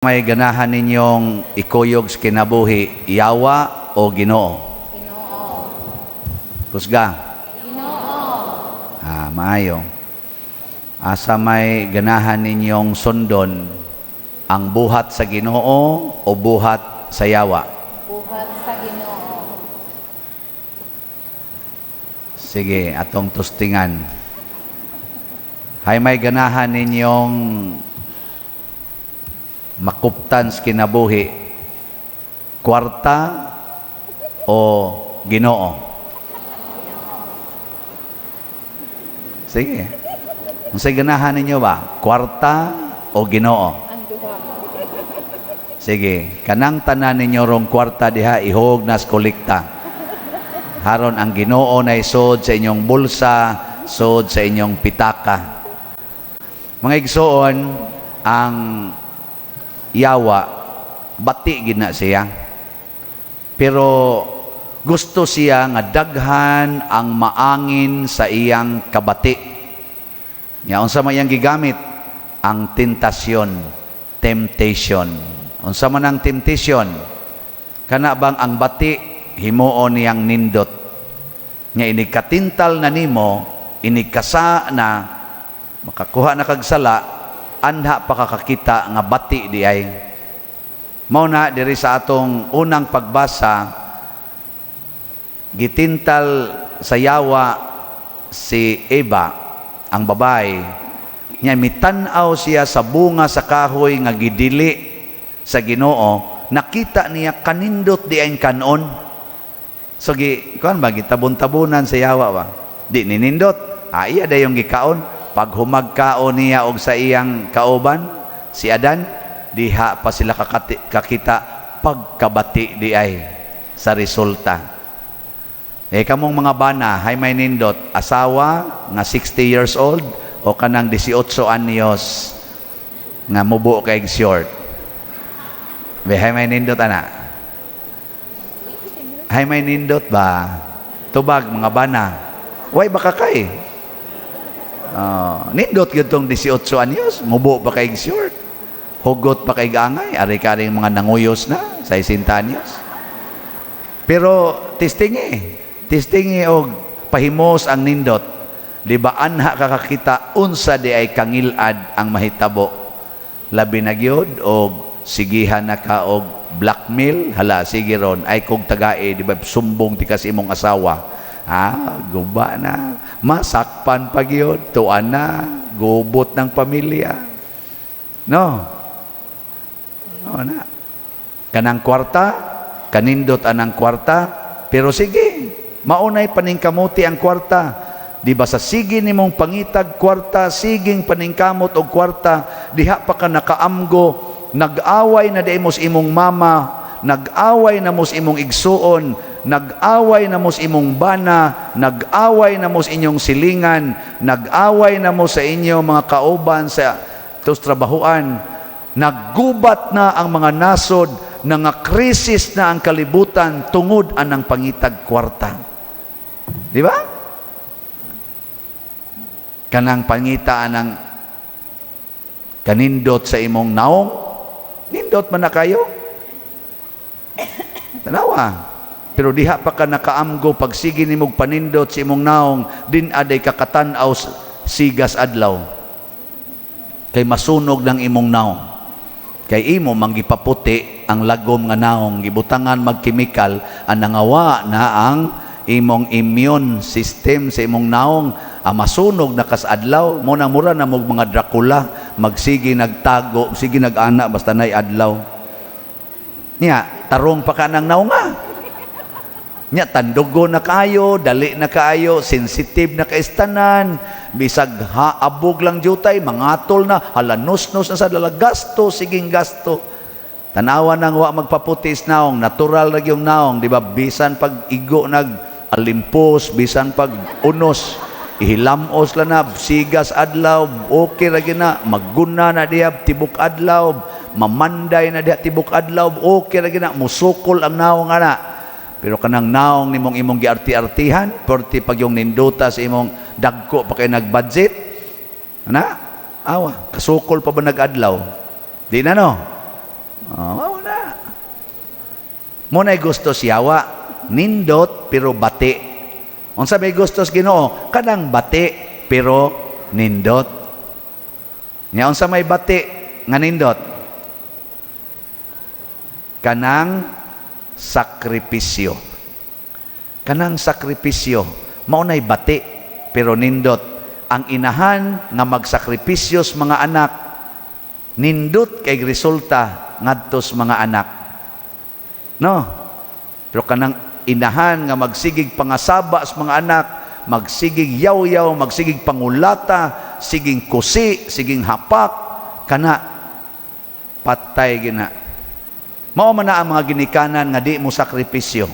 May ganahan ninyong ikuyog sa kinabuhi, yawa o Ginoo? Ginoo. Kusga. Ginoo. Ah, maayo. Asa may ganahan ninyong sundon, ang buhat sa Ginoo o buhat sa yawa? Buhat sa Ginoo. Sige, atong tustingan. Hay may ganahan ninyong makuptan sa kinabuhi, kwarta o Ginoo? Sige. Unsay ganahan ninyo ba? Kwarta o Ginoo? Ang duha. Sige, kanang tanan ninyo rong kwarta diha, ihog nas kolekta. Haron ang Ginoo na isod sa inyong bulsa, sod sa inyong pitaka. Mga igsoon, ang yawa bati gina siya. Pero gusto siya nga daghan ang maangin sa iyang kabati. Nya unsa man iyang gigamit? Ang tentasyon, temptation. Unsa man ang temptation? Kana bang ang bati himuon niyang nindot. Nga inig katintal na nimo, inig kasa na makakuha na kag sala, anha pa kakakita nga bati di ay. Mao na diri sa atong unang pagbasa, gitintal sa yawa si Eva, ang babae. Nya mitan-aw siya sa bunga sa kahoy nga gidili sa Ginoo, nakita niya kanindot di ay kanon. So gi kuan ba, gitabon-tabunan sa yawa ba? Di ninindot. Ah, iya dayong gikaon. Pag humagkaon niya og sa iyang kauban si Adan, diha pa sila kakita pagkabati di ay sa resulta. Eh kamong mga bana, hay may nindot, asawa nga 60 years old o kanang 18 anyos nga mubo kay short? Be, hay may nindot ana? Hay may nindot ba? Tubag, mga bana. Way baka kay. Nindot gyud tong 18 anyos, mubo pa kay short. Hugot pa kay angay, ari karing mga nanguyos na sa 60 anyos. Pero testingi, testingi og pahimos ang nindot. Di ba anha kakakita unsa di ay kangilad ang mahitabo? Labi na gyud og sigihan na ka og blackmail, hala sige ron ay kog tagae, di ba sumbong ti kas imong asawa. Ah, guba na. Masakpan pa gyud, tuan na, gubot ng pamilya. No. No na. Kanang kwarta, kanindot anang kwarta, pero sige, maunay paningkamuti ang kwarta. Di ba sa sige nimong pangitag kwarta, siging paningkamot og kwarta, diha pa ka nakaamgo, nag-away na di mo sa imong mama, nag-away na mo sa imong igsuon, nag-away na mo sa imong bana, nag-away na mo sa inyong silingan, nag-away na mo sa inyong mga kauban sa tos trabahuan, naggubat na ang mga nasod, na nga krisis na ang kalibutan tungod anang pangitag kwarta. Di ba? Kanang pangita anang kanindot sa imong naong, nindot man na kayo. Tanawa. Pero diha pa ka nakaamgo pag sige nimog panindot sa imong naong, din aday kakatan-aw sigas adlaw. Kay masunog ng imong naong. Kay imo manggipaputi ang lagom nga naong, gibutangan magkemikal, ang nangawa na ang imong immune system sa imong naong, ang masunog na kas adlaw, mo na mura na mog mga Dracula, magsige nagtago, sige nag-ana basta nay adlaw. Nya, tarong pa ka ng naong. Nya, tandugo na kayo, dali na kayo, sensitive na kaistanan, bisag haabog lang jutay, mangatol na, halanos-nos na sa dala, gasto, siging gasto. Tanawa nang wa magpaputis naong, natural na yung naong, di ba? Bisan pag igo nag alimpos, bisan pag unos, ihilamos lang na, sigas adlaw, okay lagi na, magguna na diya, tibok adlaw, mamanday na diya, tibok adlaw, okay lagi na, musukol ang naong ana. Pero kanang naong nimong imong giarti-artihan, perti pag yung ninduta sa imong dagko pa kay nag-budget, ana, awa, kasukol pa ba nag-adlaw? Di na no? Oh, mao na. Mao na'y gusto sa yawa, nindot pero bati. Unsa may gusto sa Ginoo? Kanang bati pero nindot. Nya unsa may bati nga nindot? Kanang sakripisyo. Kanang sakripisyo, mao na'y bati pero nindot. Ang inahan nga magsakripisyo sa mga anak, nindot kay resulta ngadto sa mga anak. No? Pero kanang inahan nga magsigig pangasaba sa mga anak, magsigig yaw-yaw, magsigig pangulata, siging kusi, siging hapak, kana patay gina. Mao man na ang mga ginikanan nga di mo sakripisyo.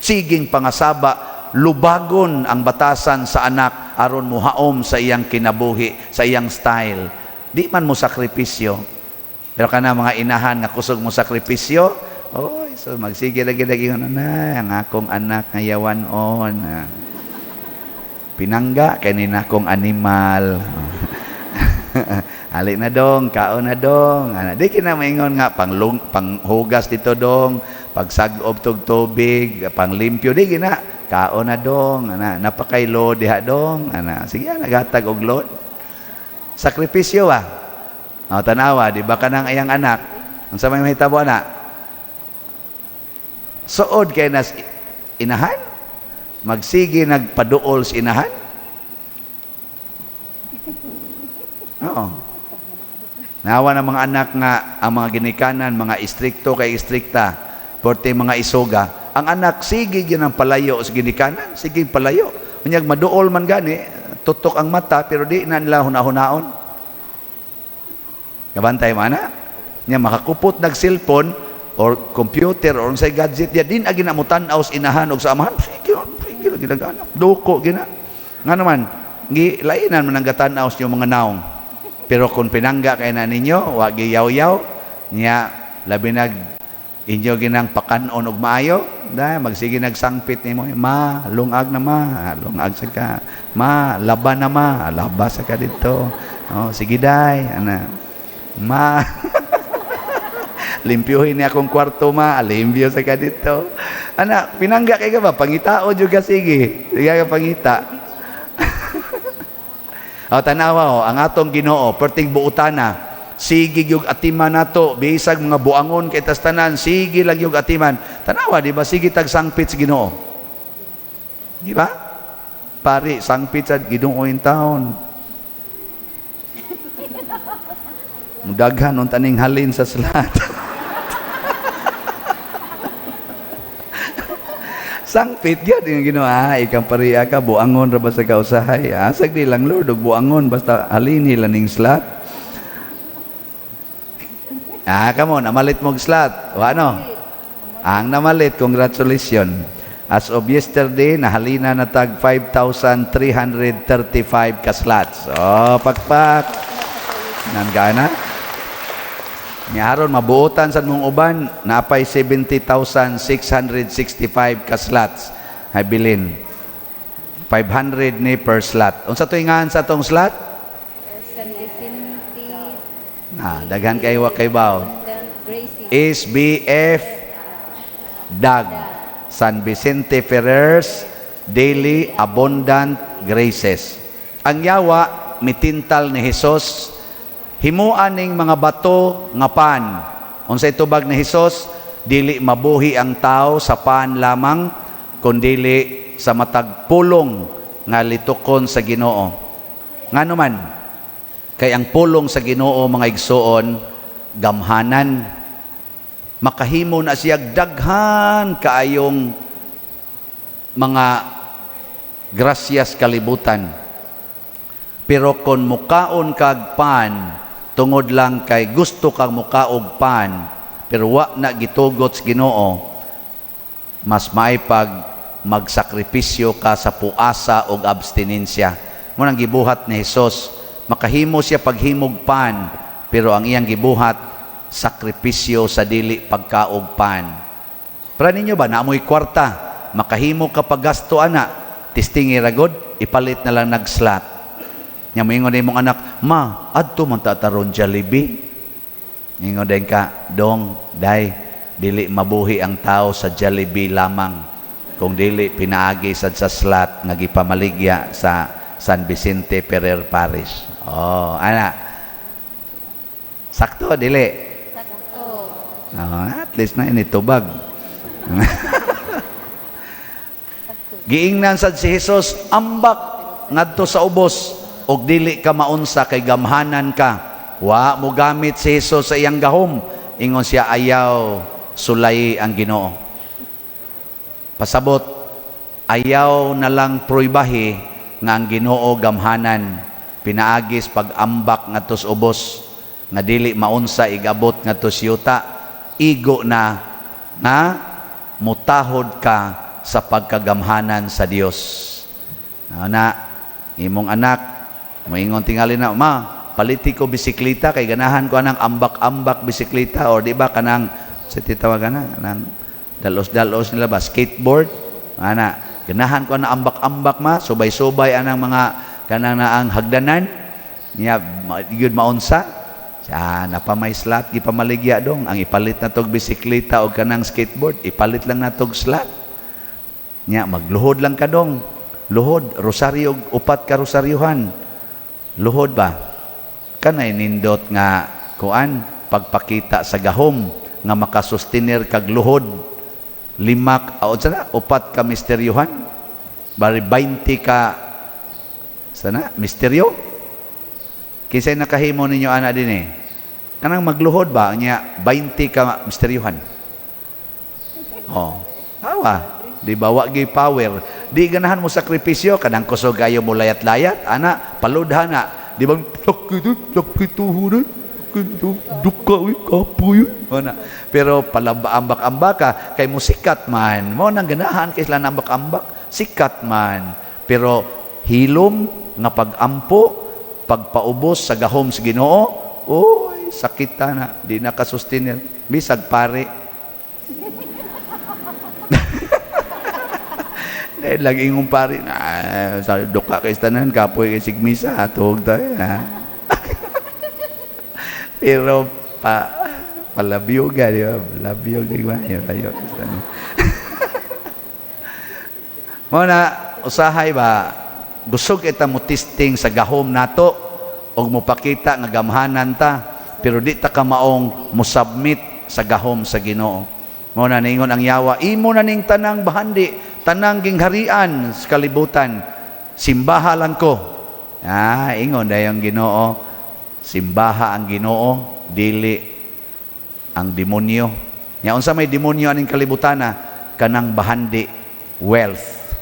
Siging pangasaba, lubagon ang batasan sa anak aron muhaom sa iyang kinabuhi, sa iyang style. Di man mo sakripisyo. Pero kana mga inahan nga kusog mo sakripisyo, oy, so magsige lagi lagi na ang akong anak nga yawan-on. Ah. Pinangga kay ni akong animal. Ali na dong, kaon na dong. Ana, di kina maingon nga panglung panghugas dito dong, pagsag-ob tog tubig, panglimpyo di gina. Kaon na dong, ana, napakay load diha dong, ana. Sige, nagatag og load. Sakripisyo ba? O, tanawa, di ba kanang iyang anak? Unsa may mahitabo ana? Suod kay nas inahan? Magsige nagpaduol sa inahan? Oo. Nawa ng mga anak nga ang mga ginikanan, mga istrikto kay istrikta, porte mga isuga. Ang anak sige gyud ang palayo sa ginikanan, sige palayo. Unyag maduol man gani, tutok ang mata pero di na nila hunahunaon. Kabantay man na. Nya makakupot nag cellphone or computer or unsay gadget ya din agi na mo tan-aw sa inahan og sa amahan. Sige, sige lagi nag-anak. Duko gina. Nga naman, gi lainan man ang gatan-aw sa inyong mga naong. Pero kung pinangga kay na ninyo, wa giyaw-yaw, nya labi nag inyo ginang pakanon og maayo, da magsige nagsangpit nimo, ma, lungag na ma, lungag sa ka. Ma, laba na ma, laba sa ka dito. Oh, sige day, ana. Ma. Limpyuhin niya akong kwarto ma, limpyo sa ka dito. Ana, pinangga kay ka ba? Pangitao jud ka sige. Sige ka pangita. O, tanawa o, ang atong Ginoo, perting buotana, sige yung atiman nato, bisag mga buangon kay tas tanan, sige lang yung atiman. Tanawa, di ba? Sige tag sangpit sa Ginoo. Di ba? Pari, sangpit sa Ginoo in town. Mudaghan unta ning halin sa slat. Sangpit gyud yung Ginoo, ah, ikang pariya ka buangon ra ba sa kausahay? Ah, sagdi lang Lord og buangon basta halini lang ning slat. Ah, come on, namalit mog slat. O ano? Ang namalit, congratulations. As of yesterday, nahalina na tag 5,335 ka slots. Oh, pakpak. Nangana. Nya aron mabuotan sa mong uban, napay 70,665 ka slots. Habilin. 500 ni per slot. Unsa tuingan sa atong slot? San Vicente. Na, daghan kay wa kay baw. Gracie. SBF DAG, San Vicente Ferrer's Daily Abundant Graces. Ang yawa mitintal ni Hesus, himuan ning mga bato nga pan. Unsay tubag ni Hesus? Dili mabuhi ang tao sa pan lamang, kundili sa matag pulong nga litukon sa Ginoo. Ngano man, kay ang pulong sa Ginoo mga igsuon gamhanan. Makahimo na siya daghan kaayong mga grasyas kalibutan. Pero kon mukaon kag pan, tungod lang kay gusto kang mukaog pan, pero wa na gitugot sa Ginoo, mas maipag magsakripisyo ka sa puasa og abstinensya. Mo nang gibuhat ni Hesus, makahimo siya paghimog pan, pero ang iyang gibuhat sakripisyo sa dili pagkaog pan. Para ninyo ba, naamoy kwarta, makahimo ka paggasto ana, testingi ragod, ipalit na lang nagslot. Nya moingon imong anak, ma, adto man ta taron Jollibee. Ingon din ka, "Dong, day, dili mabuhi ang tao sa Jollibee lamang kung dili pinaagi sad sa slot nga gipamaligya sa San Vicente Ferrer Parish." Oh, ana. Sakto, dili? Sakto. Oh, at least na initubag. Sakto. Giingnan sad si Jesus, "Ambak ngadto sa ubos og dili ka maunsa kay gamhanan ka." Wa mo gamit si Jesus sa iyang gahom. Ingon siya, "Ayaw sulay ang Ginoo." Pasabot, ayaw na lang pruibahi nga ang Ginoo gamhanan pinaagis pag-ambak ngadto sa ubos nga dili maunsa igabot ngadto sa yuta. Igo na nga mutahod ka sa pagkagamhanan sa Dios. Na imong anak moingon tingali na, "Ma, paliti ko bisikleta kay ganahan ko anang ambak-ambak bisikleta," or di ba kanang sa titawagan na kanang dalos-dalos nila ba, skateboard ana, "Ganahan ko anang ambak-ambak, ma, subay-subay anang mga kanang naang hagdanan niya." Yun maunsa sa napamay slot gipamaligya, dong. Ang ipalit na tog bisikleta o kanang skateboard, ipalit lang na tog slot nya. Magluhod lang ka, dong, luhod, rosaryo, upat ka rosaryuhan, luhod ba. Kanay nindot nga kuan, pagpakita sa gahom nga makasustenir kag luhod lima o sana upat ka misteryuhan, bari 20 ka sana misteryo. Kinsay nakahimo ninyo ana din eh, kanang magluhod ba nya 20 ka misteryuhan? Oh, awa di ba, wa gi power, di ganahan mo sakripisyo, kanang kusog ayo mo layat-layat ana, paludha na, di ba? Sakit, sakit, tuhod, sakit, duka uy, kapoy ana. Pero palaba ambak-ambak ka kay mo sikat man mo nang ganahan kay sila ambak-ambak, sikat man. Pero hilom nga pag-ampo, pagpaubos sa gahom sa Ginoo, oy, sakit na, di na kasustenir bisag pare. Dahil lagi ingong pare, na, sa duka kay tanan, kapoy kay sigmisa, tuhog tayo. Ha? Pero pa palabyo ka, di ba? Labyo, di ba? Yun, tayo. Mo na, usahay ba, gusog kita mo testing sa gahom nato, og mopakita nga gamhanan ta, pero di ta kamaong mo submit sa gahom sa Ginoo. Mo na ningon ang yawa, "Imo na ning tanang bahandi, tanang gingharian sa kalibutan, simbaha lang ko." Ah, ingon dayong Ginoo, "Simbaha ang Ginoo, dili ang demonyo." Nya unsa may demonyo aning kalibutan? Kanang bahandi, wealth.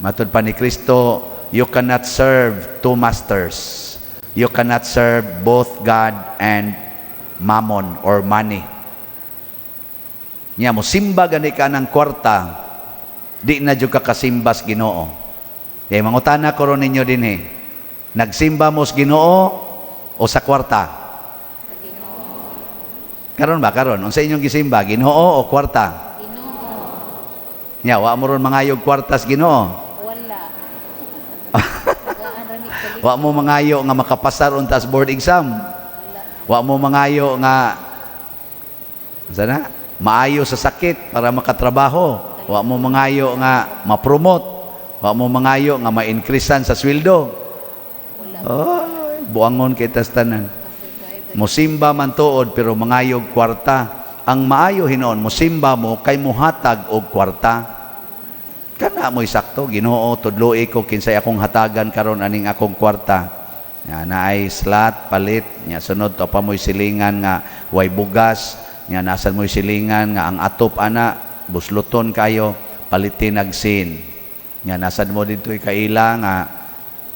Matud pa ni Kristo, you cannot serve two masters. You cannot serve both God and mammon or money. Nya mo simba gani ka ng kwarta, di na jud ka kasimbas Ginoo. Kay mangutana ko ron ninyo dinhi. Nagsimba mo sa Ginoo o sa kwarta? Sa Ginoo. Karon ba, karon unsa inyong gisimba, Ginoo o kwarta? Ginoo. Nya wa mo ron mangayog kwarta sa Ginoo? Wala. Tagaan ra ni kalit. Wa mo mangayo nga makapasar unta sa board exam? Wala. Wa mo mangayo nga sana maayo sa sakit para makatrabaho? Wa mo mangayo nga ma-promote? Wa mo mangayo nga ma-increasean sa sweldo? Wala. Oh, buangon kita sa tanan. Kasurvive. Musimba man tuod pero mangayog kwarta. Ang maayo hinuon, musimba mo kay muhatag og kwarta. Kana mo'y sakto, "Ginoo, tudloi ko kinsay akong hatagan karon aning akong kwarta." Nya naay slot palit, nya sunod to pa mo'y silingan nga way bugas, nya nasan mo'y silingan nga ang atop ana busluton kayo, palitin nagsin. Nya nasan mo dito kaila nga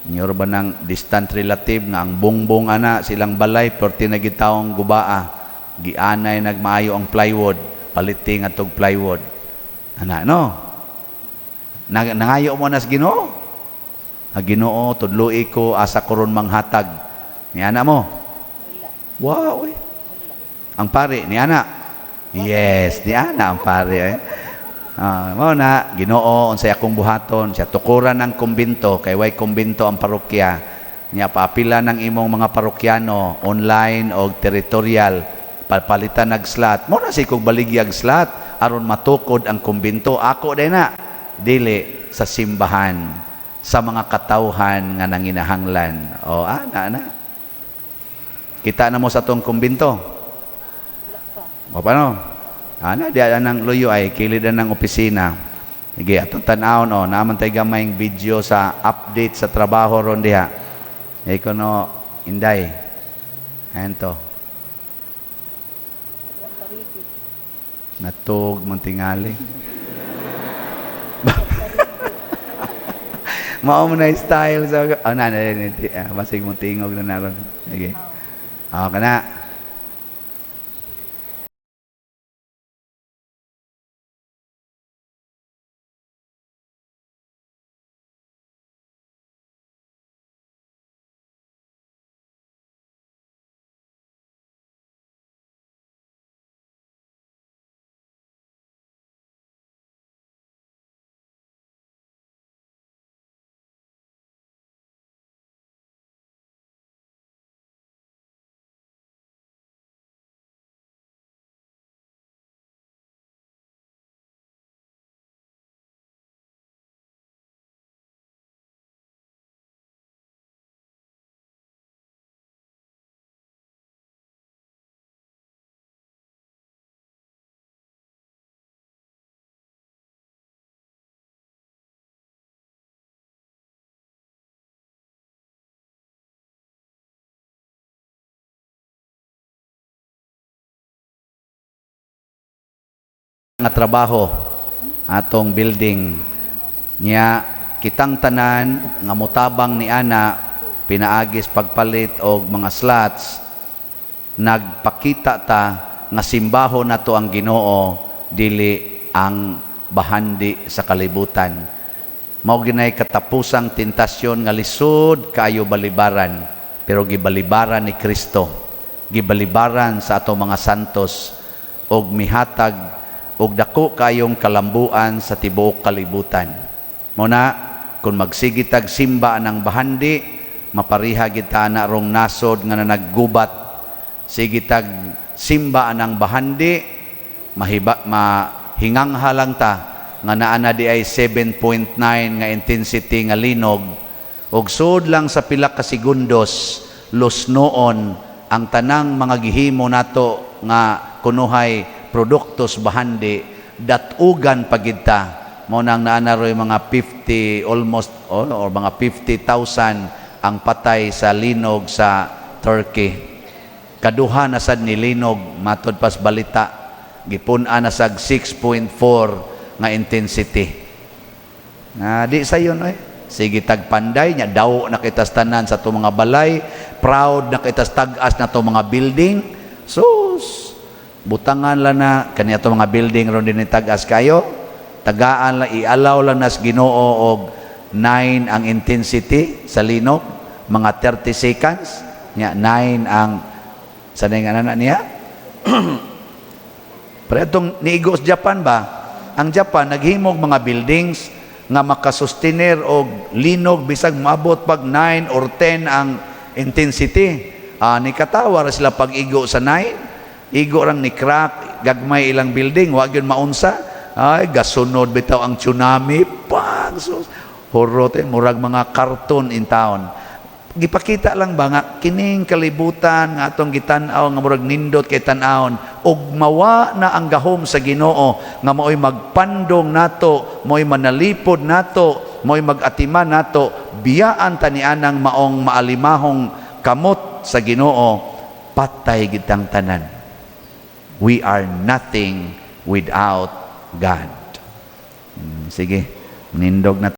nyor ba ng distant relative nga ang bongbong ana silang balay perti na gitawong gubaa, gianay nagmaayo ang plywood, paliti nga tog plywood ana, no? Nangayo mo nas Ginoo. "Ang Ginoo, tudloi ko asa ko ron manghatag." Ni ana mo? Wala. Wow, eh. Wala. Ang pare ni ana? Yes, ni ana ang pare eh. Ah, mao na, "Ginoo, unsay akong buhaton?" Siya tukuran ng kumbinto kay way kumbinto ang parokya. Nya paapila ng imong mga parokyano online o territorial, papalitan nag slot. Mo na si kog baligyag slot aron matukod ang kumbinto. Ako din na dili sa simbahan, sa mga katawhan nga nanginahanglan. O ana na. Kita na mo sa atong kumbinto. O paano? Ana di nang luyo ay kilid na ng opisina. Sige, atong tan-awon o naman tay gamayng video sa update sa trabaho ron diha. Iko no Inday. Ayan to. Natug man tingali. Mao mo na yung style sa oh, na, na, na, na, basig mo tingog na naron. Sige. Ah, kana. Nga trabaho atong building niya, kitang tanan nga motabang ni ana pinaagis pagpalit og mga slots, nagpakita ta nga simbaho nato ang Ginoo, dili ang bahandi sa kalibutan. Mao ginay katapusang tentasyon nga lisod kaayo balibaran, pero gibalibaran ni Kristo, gibalibaran sa ato mga santos, og mihatag og dako kayong kalambuan sa tibuok kalibutan. Mao na kung magsigitag simba ng bahandi, mapariha kita na rong nasod nga nanaggubat. Sigitag simba ng bahandi, mahiba, mahinganghalang ta nga naa na di ay 7.9 nga intensity nga linog, og sud lang sa pila ka segundos lusnoon ang tanang mga gihimo nato nga kunuhay produktos bahandi, datugan pagidta. Mao nang naa na roy mga 50 almost or mga 50,000 ang patay sa linog sa Turkey. Kaduha na sad ni linog matod pas balita, gipun-an na sag 6.4 nga intensity. Na di sayon oy. Sige tagpanday nya daw na kitas tanan sa atong mga balay, proud na kitas tag-as na atong mga building. Sus, butangan lang na kani atong mga building ron dinhi tag-as kayo. Tagaan lang, ialaw lang nas Ginoo og 9 ang intensity sa linog, mga 30 seconds nya 9 ang sa nga na niya. Pero itong niigo sa Japan ba? Ang Japan naghimog mga buildings nga makasustenir og linog bisag maabot pag 9 or 10 ang intensity. Ni katawa ra sila pag-igo sa 9. Igo rang ni crack, gagmay ilang building, wa gyud maunsa. Ay, gasunod bitaw ang tsunami. Pag sus, horror, murag mga cartoon in town. Gipakita lang ba nga kining kalibutan nga atong gitan-aw nga murag nindot kay tan-awon, ug mawa na ang gahom sa Ginoo nga maoy magpandong nato, maoy manalipod nato, maoy magatiman nato, biyaan ta nianang maong maalimahong kamot sa Ginoo, patay gitang tanan. We are nothing without God. Sige, nindog na.